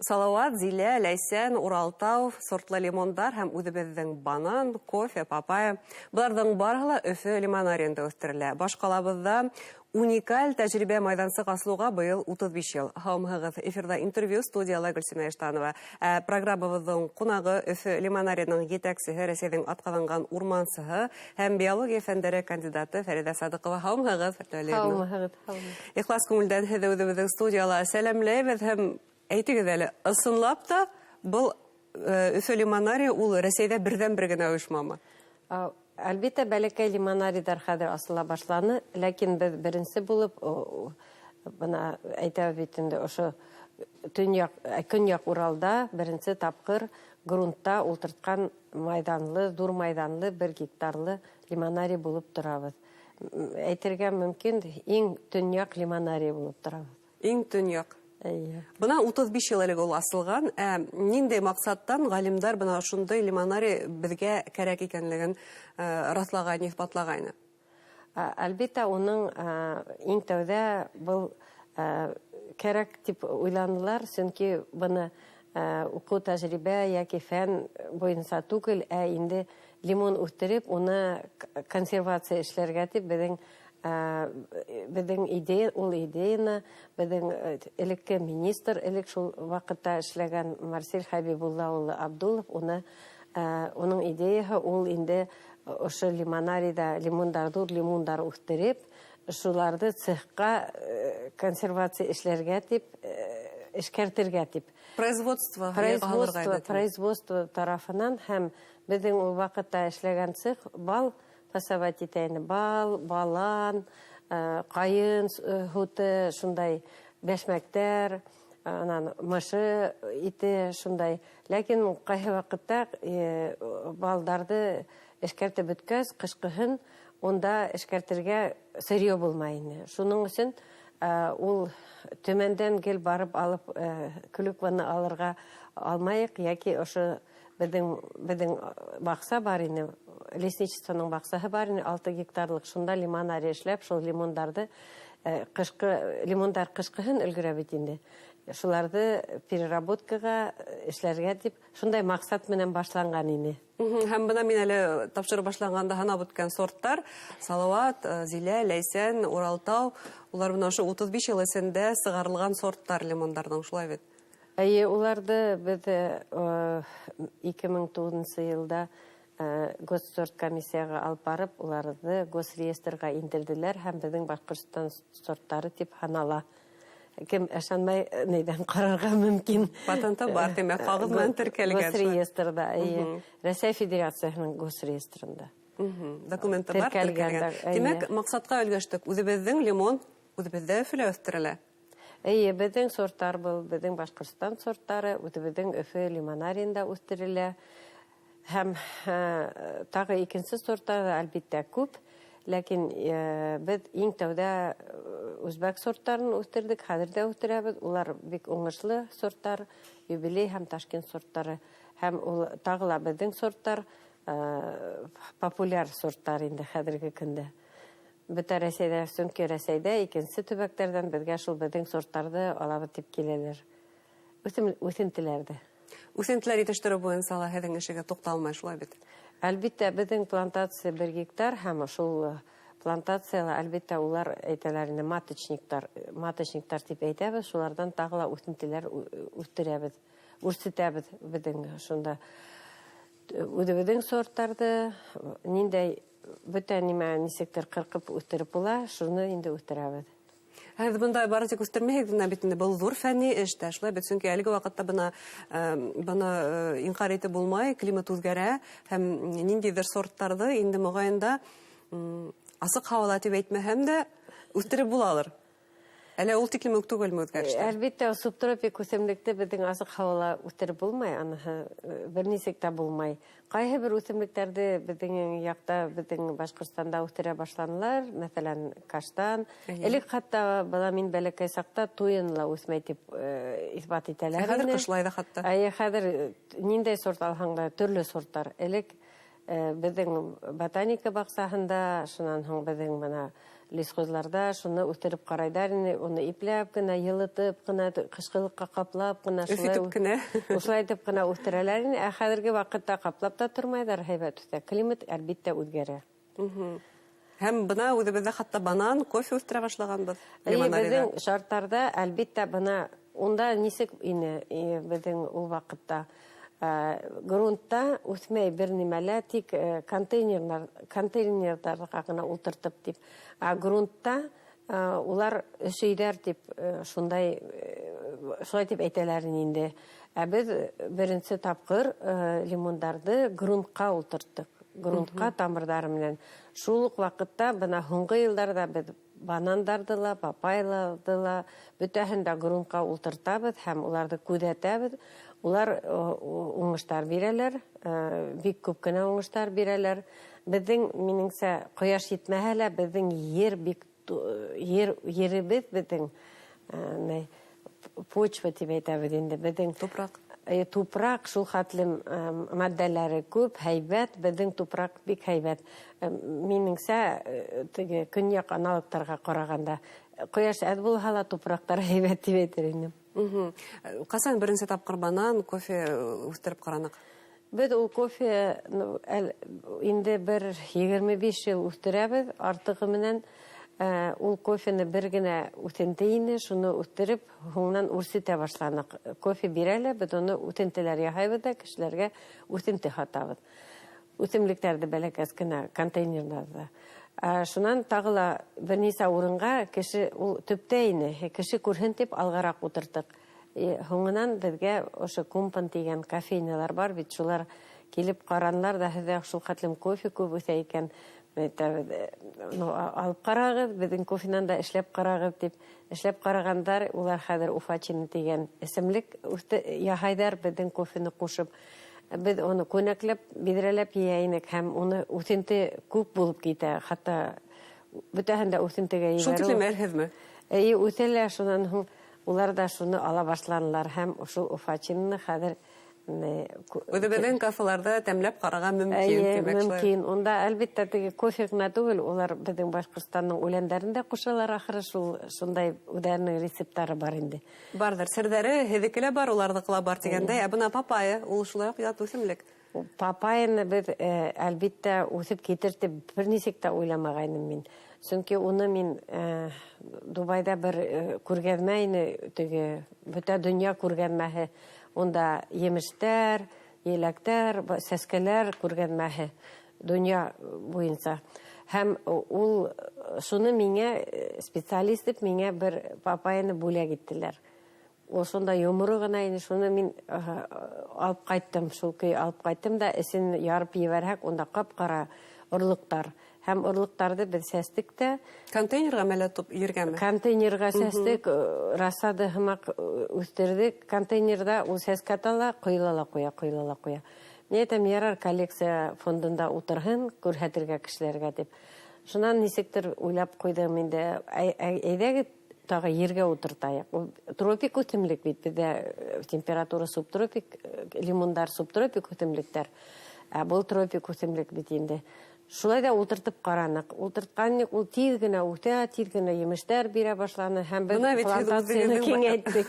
Салауат, Зилә, Ләйсән, Уралтау сортлы лимондар һәм үҙебеҙҙең банан, кофе, папайя. Быларҙың барыһы ла Өфө лимонарийында үҫтерелә. Баш ҡалабыҙҙа уникаль тәжрибә майҙансыҡ асылыуға быйыл 35 йыл. Һаумыһығыҙ! Эфирҙа интервью, студияла Гөлсимә Иштанова. Ә программабыҙҙың ҡунағы Өфө лимонарийының етәксеһе, Рәсәйҙең атҡаҙанған урмансыһы һәм биология фәндәре кандидаты Фәриҙә Садыҡова. Һаумыһығыҙ, Фәриҙә. Һаумыһығыҙ, һаумыһығыҙ. Ихлас күңелдән һеҙҙе үҙебеҙҙең студияла сәләмләйбеҙ һәм әйтегеҙ әле, ысынлап та был Өфө лимонарийы ул Рәсәйҙә берҙән-бер генә ойошмамы? Әлбиттә, бәләкәй лимонарийҙар хәҙер асыла башланы, ләкин беҙ беренсе булып, бына әйтәбеҙ бит инде, ошо төньяк, көньяҡ Уралда беренсе тапҡыр грунтта ултыртҡан майҙанлы, ҙур майҙанлы, 1 гектарлы лимонарий булып торабыҙ. Әйтергә мөмкин, иң төньяҡ лимонарий булып торабыҙ. Иң төньяҡ. Эйе. Бына 35 йыл элек ул асылған. Ә ниндәй маҡсаттан ғалимдар бына ошондай лимонарий беҙгә кәрәк икәнлеген раҫлағайны, иҫбатлағайны? Әлбиттә, уның иң тәүҙә был кәрәк тип уйланылар, сөнки быны уҡыу тәжрибә йәки фән буйынса түгел, ә инде лимон үҫтереп, уны консервация эшләргә тип беҙҙең идея, ул идеяны беҙҙең элекке министр, элек шул ваҡытта эшләгән Марсель Хәбибулла улы Абдулов, уның идеяһы ул инде ошо лимонарийҙа лимондар, ҙур лимондар үҫтереп, шуларҙы цехҡа консервация эшләргә тип, эшкәртергә тип. Производство, производство тарафынан һәм беҙҙең ул ваҡытта эшләгән цех бал фасовать итә ине. Бал, балан, ҡайын һуты, шундай бәшмәктәр, анан мышы ите, шундай. Ләкин ҡайһы ваҡытта балдарҙы эшкәртеп бөткәс, ҡышҡыһын унда эшкәртергә сырье булмай ине. Шуның өсөн ул Төмәндән гел барып алып, клюкваны алырға алмайыҡ, йәки ошо беҙҙең баҡса бар ине, лесничествоның баҡсаһы бар ине, 6 гектарлыҡ, шунда лимонарий эшләп, шул лимондарҙы, ҡышҡы, лимондар ҡышҡыһын өлгөрә бит инде. Шуларҙы переработкаға эшләргә тип, шундай маҡсат менән башланған ине. Һәм бына мин әле тапшырыу башланғанда һанап үткән сорттар, Салауат, Зилә, Ләйсән, Уралтау, улар бына ошо 35 йыл эсендә сығарылған сорттар лимондарҙың, шулай бит? Эйе, уларҙы беҙ ике мең туғыҙынсы йылда госсорт комиссияға алып барып, уларҙы госреестрға индерҙеләр һәм беҙҙең Башҡортостан сорттары тип һанала. Кем ышанмай, нейҙән ҡарарға мөмкин. Патенты бар, тимәк, ҡағыҙ менән теркәлгән. Госреестрҙа, эйе. Рәсәй Федерацияһының госреестрында. Документы бар, Теркәлгән, теркәлгән. эйе. Тимәк, маҡсатҡа өлгәштек. Үҙебеҙҙең лимон үҙебеҙҙә Өфөлә үҫтерелә. Эйе, беҙҙең сорттар был, беҙҙең Башҡортостан сорттары, үҙебеҙҙең Өфө лимонарийында үҫтерелә. Һәм тағы икенсе сорттар ҙа, әлбиттә, күп. Ләкин беҙ иң тәүҙә үзбәк сорттарын үҫтерҙек, хәҙер ҙә үҫтерәбеҙ. Улар бик уңышлы сорттар, юбилей һәм Ташкент сорттары. Һәм ул тағы ла беҙҙең сорттар, популяр сорттар инде хәҙерге көндә. Бөтә Рәсәйҙә, сөнки Рәсәйҙә икенсе төбәктәрҙән беҙгә шул беҙҙең сорттарҙы алабыҙ тип киләләр. Үҫентеләрҙе. Үҫентеләр етештереү буйынса ла һеҙҙең эшегеҙ туҡталмай, шулай бит? Әлбиттә, беҙҙең плантация 1 гектар һәм шул плантацияла, әлбиттә, улар әйтәләр инде маточниктар, маточниктар тип әйтәбеҙ, шуларҙан тағы ла үҫентеләр үҫтерәбеҙ, үрсетәбеҙ беҙҙең шунда. Үҙебеҙҙең сорттарҙы, ниндәй бөтә нимә нисектер ҡырҡып үҫтереп була, шуны инде үҫтерәбеҙ. Һеҙ бында бары тик үҫтермәйһегеҙ генә бит инде, был ҙур фәнни эш тә, шулай бит, сөнки әлеге ваҡытта быны инҡар итеп булмай, климат үҙгәрә һәм ниндәйҙер сорттарҙы инде моғайында асыҡ һауала тип әйтмәһәм дә үҫтереп булалыр. Әллә ул тиклем үк түгелме үҙгәрештәр? Әлбиттә, субтропик үҫемлекте беҙҙең асыҡ һауала үҫтереп булмай, аныһы бер нисек тә булмай. Ҡайһы бер үҫемлектәрҙе беҙҙең яҡта, беҙҙең Башҡортостанда үҫтерә башланылар, мәҫәлән, каштан. Элек хатта бала мин бәләкәй саҡта туйын ла үҫмәй тип иҫбат итәләр Ә хәҙер ине. ҡышлай ҙа хатта. Әйе, хәҙер ниндәй сорт алһаң да төрлө сорттар. Элек беҙҙең ботаника баҡсаһында, шунан һуң беҙҙең бына Лесхозларҙа шуны үҫтереп ҡарайҙар ине, уны ипләп кенә, йылытып ҡына, ҡышҡылыҡҡа ҡаплап ҡына, шулай кенә. Шулай итеп кенә үҫтерәләр ине. Ә хәҙерге ваҡытта ҡаплап та тормайҙар, һәйбәт үҫә. Климат, әлбиттә, үҙгәрә. Һәм бына үҙебеҙҙә хатта банан, кофе үҫтерә башлағанбыҙ. Беҙҙең шарттарҙа, әлбиттә, бына унда нисек ине беҙҙең ул ваҡытта. Грунтта үҫмәй бер нимәлә, тик контейнерҙарға ғына ултыртып тип. Ә грунтта улар өсөйҙәр тип, шундай шулай тип әйтәләр инде. Ә беҙ беренсе тапҡыр лимондарҙы грунтҡа ултырттыҡ. Грунтҡа тамырҙары менән. Шул уҡ ваҡытта бына һуңғы йылдарҙа беҙ банандарҙы ла, папайларҙы ла бөтәһен дә грунтҡа ултыртабыҙ һәм уларҙы күҙәтәбеҙ. Улар уңыштар бирәләр, бик күп кенә уңыштар бирәләр. Беҙҙең, минеңсә, ҡояш етмәһә лә, беҙҙең ер бик еребеҙ беҙҙең почва тип әйтәбеҙ инде, беҙҙең тупраҡ. Тупраҡ шул хәтлем матдәләре күп, һәйбәт, беҙҙең тупраҡ бик һәйбәт. Минеңсә, теге көньяҡ аналогтарға ҡарағанда, ҡояш әҙ булһа ла тупраҡтар һәйбәт тип әйтер инем. Ҡасан беренсе тапҡыр банан, кофе үҫтереп ҡараныҡ? Беҙ ул кофе инде бер 25 йыл үҫтерәбеҙ, артығы менән. Ул кофены бер генә үҫенте ине, шуны үҫтереп, һуңынан үрсетә башланыҡ. Кофе бирә лә, беҙ уны үҫентеләр яһайбыҙ ҙа, кешеләргә үҫенте һатабыҙ. Үҫемлектәрҙе бәләкәс кенә контейнерҙарҙа. Шунан тағы ла бер нисә урынға кеше ул төптә ине, кеше күрһен тип алғараҡ ултырттыҡ. Һуңынан беҙгә ошо Кумпан тигән кофейнялар бар бит, шулар килеп ҡаранылар ҙа, һеҙҙә шул хәтлем кофе күп үҫә икән, алып ҡарағыҙ, беҙҙең кофенан да эшләп ҡарағыҙ тип. Эшләп ҡарағандар, улар хәҙер уфачины тигән эсемлек яһайҙар, беҙҙең кофены ҡушып. Беҙ уны күнәкләп, биҙрәләп йыя инек һәм уны үҫенте күп булып китә, хатта бөтәһен дә үҫентегә ебәреү. Шул тиклем әлһеҙме? Эйе, үҫә лә, шунан һуң улар ҙа шуны ала башланылар һәм шул уфачинны хәҙер үҙебеҙҙең кафеларҙа тәмләп ҡарарға мөмкин, тимәк, шулай. Мөмкин. Унда, әлбиттә, теге кофе ғына түгел, улар беҙҙең Башҡортостандың үләндәрен дә ҡушалар ахыры, шул шундай үҙҙәренең рецепттары бар инде. Барҙыр, серҙәре һеҙҙеке лә бар, уларҙыҡы ла бар тигәндәй. Ә бына папайя, ул шулай уҡ ят үҫемлек. Папайяны беҙ, әлбиттә, үҫеп китер тип бер нисек тә уйламағайным мин. Сөнки уны мин Дубайҙа бер күргәҙмә ине, теге бөтә донъя күргәҙмәһе. Унда емештәр, еләктәр, сәскәләр күргәҙмәһе донъя буйынса. Һәм ул шуны миңә специалист тип миңә бер папайяны бүләк иттеләр. Ул шунда йоморо ғына ине, шуны мин алып ҡайттым, шул көй алып ҡайттым да, эсен ярып ебәрһәк, унда ҡап-ҡара орлоҡтар. Һәм орлоҡтарҙы беҙ сәстек тә. Контейнерға мәлә топ ергәме? Контейнерға сәстек, рассада һымаҡ үҫтерҙек. Контейнерҙа ул сәскә ата ла, ҡойола ла ҡуя, ҡойола ла ҡуя. Мин әйтәм, ярар, коллекция фондында ултырһын, күрһәтергә кешеләргә тип. Шунан нисектер уйлап ҡуйҙым инде, әйҙәгеҙ тағы ергә ултыртайыҡ. Ул тропик үҫемлек бит, беҙҙә температура субтропик, лимондар субтропик үҫемлектәр. Ә был тропик үҫемлек бит инде. Шулай ҙа ултыртып ҡараныҡ. Ултыртҡан ул тиҙ генә үҫә, тиҙ генә емештәр бирә башланы һәм беҙ Бына бит һеҙ плантацияны үҙегеҙҙең киңәйттек.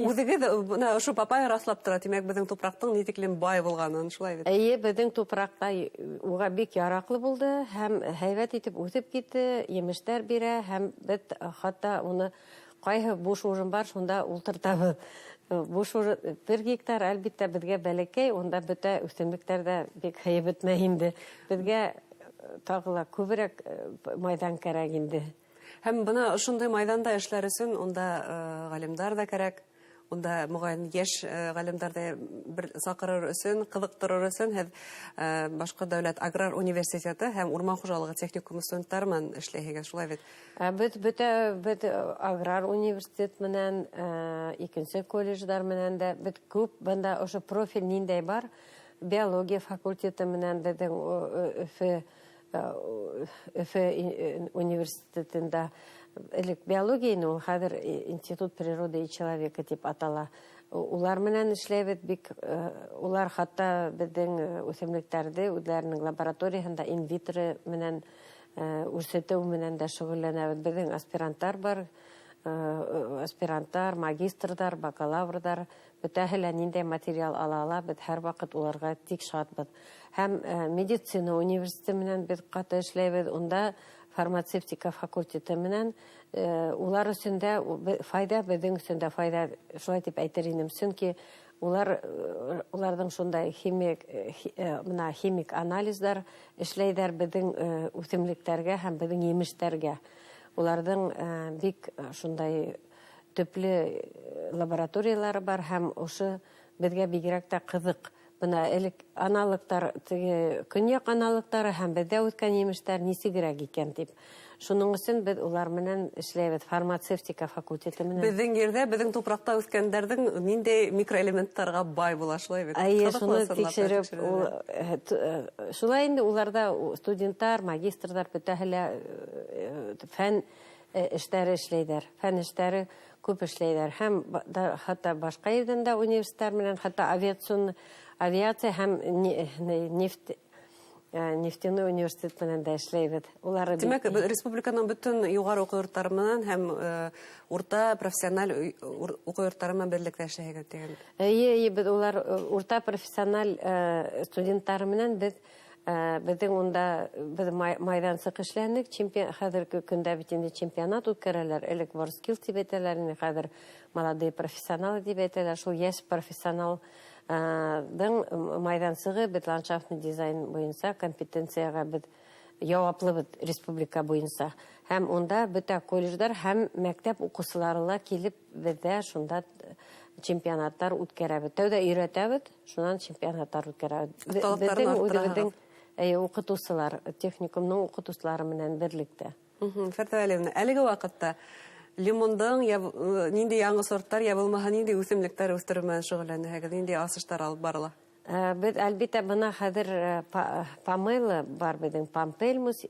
Үҙегеҙ бына ошо папайя раҫлап тора, тимәк, беҙҙең тупраҡтың ни тиклем бай булғанын, шулай бит? Эйе, беҙҙең тупраҡта уға бик яраҡлы булды һәм һәйбәт итеп үҫеп китте, емештәр бирә һәм беҙ хатта уны ҡайһы буш урын бар, шунда ултыртабыҙ. Буш урын 1 гектар, әлбиттә, беҙгә бәләкәй, унда бөтә үҫемлектәр ҙә бик һыйып бөтмәй инде. Беҙгә тағы ла күберәк майҙан кәрәк инде. Һәм бына ошондай майҙанда эшләр өсөн унда ғалимдар ҙа кәрәк, унда моғайын йәш ғалимдарҙы бер саҡырыр өсөн, ҡыҙыҡтырыр өсөн һеҙ Башҡорт дәүләт аграр университеты һәм урман хужалығы техникумы студенттары менән эшләйһегеҙ, шулай бит? Беҙ бөтә, беҙ аграр университет менән, икенсе колледждар менән дә беҙ күп, бында ошо профиль ниндәй бар, биология факультеты менән беҙҙең Өфө университетында элек биология ине, ул хәҙер Институт природы и человека тип атала. Улар менән эшләйбеҙ бик, улар хатта беҙҙең үҫемлектәрҙе үҙҙәренең лабораторияһында инвитро менән Үрсетеү менән дә шөғөлләнәбеҙ. Беҙҙең аспиранттар бар, аспиранттар, магистрҙар, бакалаврҙар, бөтәһе лә ниндәй материал ала ала, беҙ һәр ваҡыт уларға тик шатбыҙ. Һәм медицина университеты менән беҙ ҡаты эшләйбеҙ, унда фармацевтика факультеты менән улар өсөн дә файҙа, беҙҙең өсөн дә файҙа, шулай тип әйтер инем, сөнки уларҙың шундай химик, бына химик анализдар эшләйҙәр беҙҙең үҫемлектәргә һәм беҙҙең емештәргә. Уларҙың бик шундай төплө лабораториялары бар, һәм ошо беҙгә бигерәк тә ҡыҙыҡ. Бына элек аналогтар, теге көньяҡ аналогтары һәм беҙҙә үҫкән емештәр нисегерәк икән тип. Шуның өсөн беҙ улар менән эшләйбеҙ, фармацевтика факультеты менән. Беҙҙең ерҙә, беҙҙең тупраҡта үҫкәндәрҙең ниндәй микроэлементтарға бай була, шулай бит? Эйе, шуны тикшереп, шулай инде уларҙа студенттар, магистрҙар бөтәһе лә фән эштәре эшләйҙәр, фән эштәре күп эшләйҙәр. Һәм хатта башҡа ерҙән дә университеттар менән, хатта авиация һәм нефтяной университет менән дә эшләйбеҙ. Улары бик Тимәк, республиканың бөтөн юғары уҡыу йорттары менән һәм урта профессиональ уҡыу йорттары менән берлектә эшләйһегеҙ тигән. Эйе, эйе, беҙ улар урта профессиональ студенттары менән беҙҙең унда беҙ майҙансыҡ эшләнек. Хәҙерге көндә бит инде чемпионат үткәрәләр. Элек WorldSkills тип әйтәләр инде, хәҙер молодые профессионалы тип әйтәләр. Шул йәш профессионал дың майҙансығы беҙ ландшафтный дизайн буйынса компетенцияға беҙ яуаплыбыҙ республика буйынса. Һәм унда бөтә колледждар һәм мәктәп уҡыусылары ла килеп беҙҙә шунда чемпионаттар үткәрәбеҙ. Тәүҙә өйрәтәбеҙ, шунан чемпионаттар үткәрәбеҙ. Оҫталыҡтарын Беҙҙең арттыраһығыҙ. үҙебеҙҙең, эйе, уҡытыусылар, техникумның уҡытыусылары менән берлектә. Фәрҙә Вәлиевна, әлеге ваҡытта лимондың ниндәй яңы сорттар, я булмаһа ниндәй үҫемлектәр үҫтереү менән шөғөлләнәһегеҙ, ниндәй асыштар алып барыла? Беҙ әлбиттә бына хәҙер помела бар беҙҙең, пампельмус,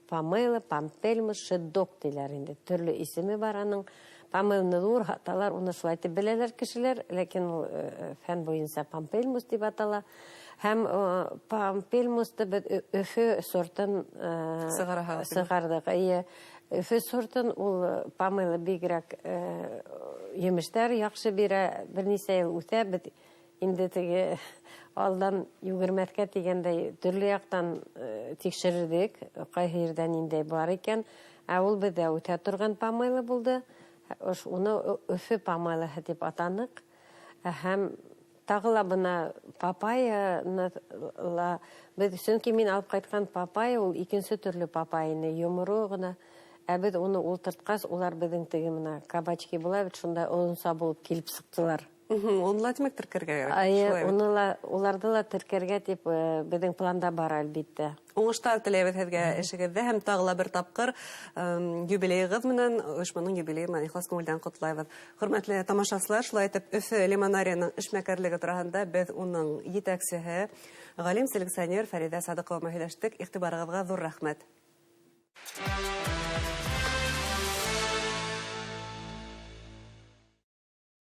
помела, пампельмус, шедок тиләр инде, төрлө исеме бар аның. Помелны ҙур һаталар, уны шулай тип беләләр кешеләр, ләкин ул фән буйынса пампельмус тип атала. Һәм пампельмусты беҙ Өфө сортын Сығараһығыҙ, тимәк. сығарҙыҡ. Эйе, Өфө сортын ул помела бигерәк емештәр яҡшы бирә, бер нисә йыл үҫә, беҙ инде теге алдан йүгермәҫкә тигәндәй төрлө яҡтан тикшерҙек, ҡайһы ерҙә ниндәй бар икән. Ә ул беҙҙә үҫә торған помела булды. Ошо уны Өфө помелаһы тип атаныҡ. Һәм тағы ла бына папайяны ла беҙ, сөнки мин алып ҡайтҡан папайя ул икенсе төрлө папайя ине, йоморо ғына. Ә беҙ уны ултыртҡас, улар беҙҙең теге бына кабачки була бит, шундай оҙонса булып килеп сыҡтылар. Уны ла тимәк теркәргә кәрәк. Эйе, Шулай бит. уларҙы ла теркәргә тип беҙҙең планда бар әлбиттә. Уңыштар теләйбеҙ һеҙгә эшегеҙҙә һәм тағы ла бер тапҡыр юбилейығыҙ менән, ойошманың юбилейы менән ихлас күңелдән ҡотлайбыҙ. Хөрмәтле тамашасылар, шулай итеп Өфө лимонарияның эшмәкәрлеге тураһында беҙ уның етәксеһе, ғалим селекционер Фәриҙә Садыҡова менән һөйләштек. Иғтибарығыҙға ҙур рәхмәт.